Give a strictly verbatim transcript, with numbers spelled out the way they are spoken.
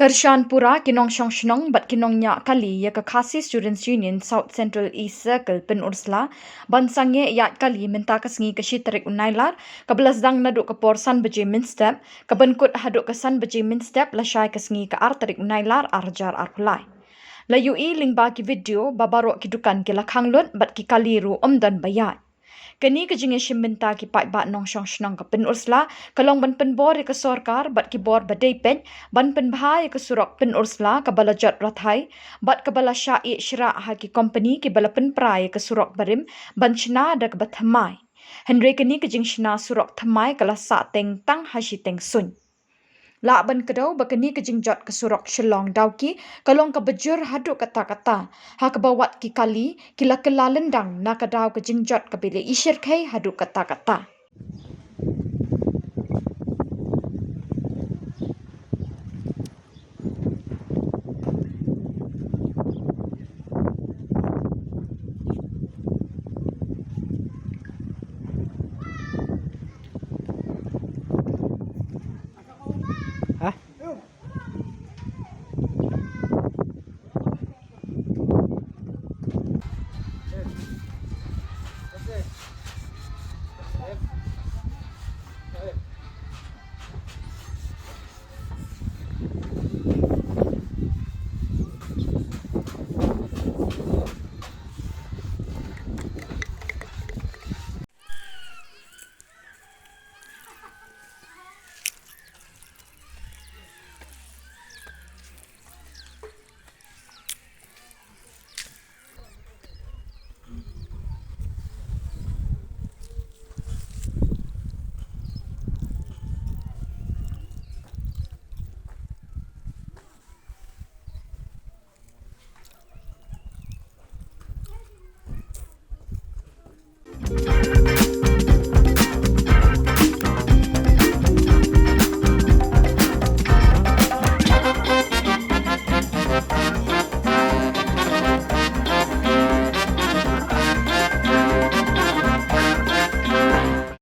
Kyrshan pura ki nongshong shnong bad ki nongñiah kali ïa ka Khasi Students Union South Central East Circle Pynursla ban sangeh ïaid kali mynta ka sngi ka shi tarik u Nailar, kaba la sdang naduh ka por san baje mynstep, ka ban kut haduh ka san baje mynstep lashai ka sngi ka ar tarik u Nailar ar hajar arphew lai. La ïohi lyngba ki video ba baroh ki dukan ki la khang lut bad ki kali ruh ym don ba ïaid. Kane ka jingïashim bynta ki paidbah nongshong shnong ka Pynursla ka long ban pynbor ïa ka sorkar bad ki bor ba dei peit ban pynbha ïa ka surok Pynursla kaba la jot rathai bad kaba la shah ïeh shrah ha ki kompani kiba la pynpra ïa ka surok barim ban shna da kaba thymmai. Hynrei kane ka jingshna surok thymmai ka la sah teng tang ha shiteng suiñ. Lah ban kdew ba kane ka jingjot ka surok Shillong Dawki ka long kaba jur haduh katta katta, ha kaba wat ki kali ki la kylla lyndang na ka daw ka jingjot kaba la ishyrkhei haduh katta katta.